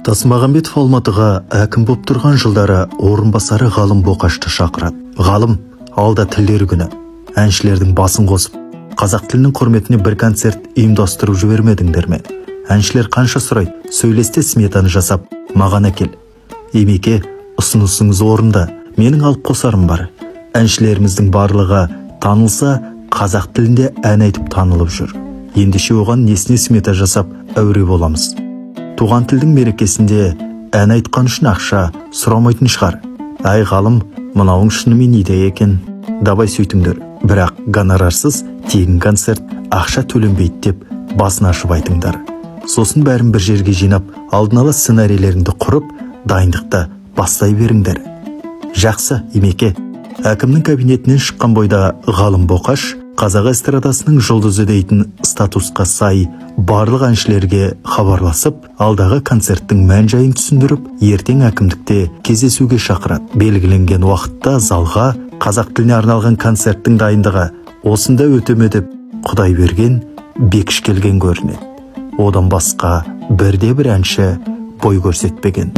Тасмағамбетов Алматыға әкім боп тұрған жылдары орынбасары Ғалым Боқашты шақырады. Ғалым, алда тілдер күні. Әншілердің басын қосып, қазақ тілінің құрметіне бір концерт ұйымдастырып жібермедіңдер ме? Әншілер қанша сұрайды, сөйлесте сметаны жасап, маған әкел. Емеке, ұсынысыңыз орында, менің алып қосарым бар. Әншілеріміздің барлығы танылса, қазақ тілінде ән айтып танылып жүр. Ендеше оған несіне смета жасап әуре боламыз? Туған тілдің мерекесінде ән айтқан үшін ақша сұрамайтын шығар. Ай Ғалым, мынауың шынымен идея екен. Давай сөйтіңдер. Бірақ гонорарсыз тегін концерт, ақша төленбейді деп басын ашып айтыңдар. Сосын бәрін бір жерге жинап, алдын ала сценарийлеріңді құрып, дайындықты бастай беріңдер. Жақсы, Емеке. Әкімнің кабинетінен шыққан бойда Ғалым Боқаш қазақ эстрадасының жұлдызы дейтін статусқа сай барлық әншілерге хабарласып, алдағы концерттің мән-жайын түсіндіріп, ертең әкімдікте кездесуге шақырады. Белгіленген уақытта залға қазақ тіліне арналған концерттің дайындығы осында өтеме деп Құдайберген Бекіш келген көрінеді. Одан басқа бірде бір әнші бой көрсетпеген.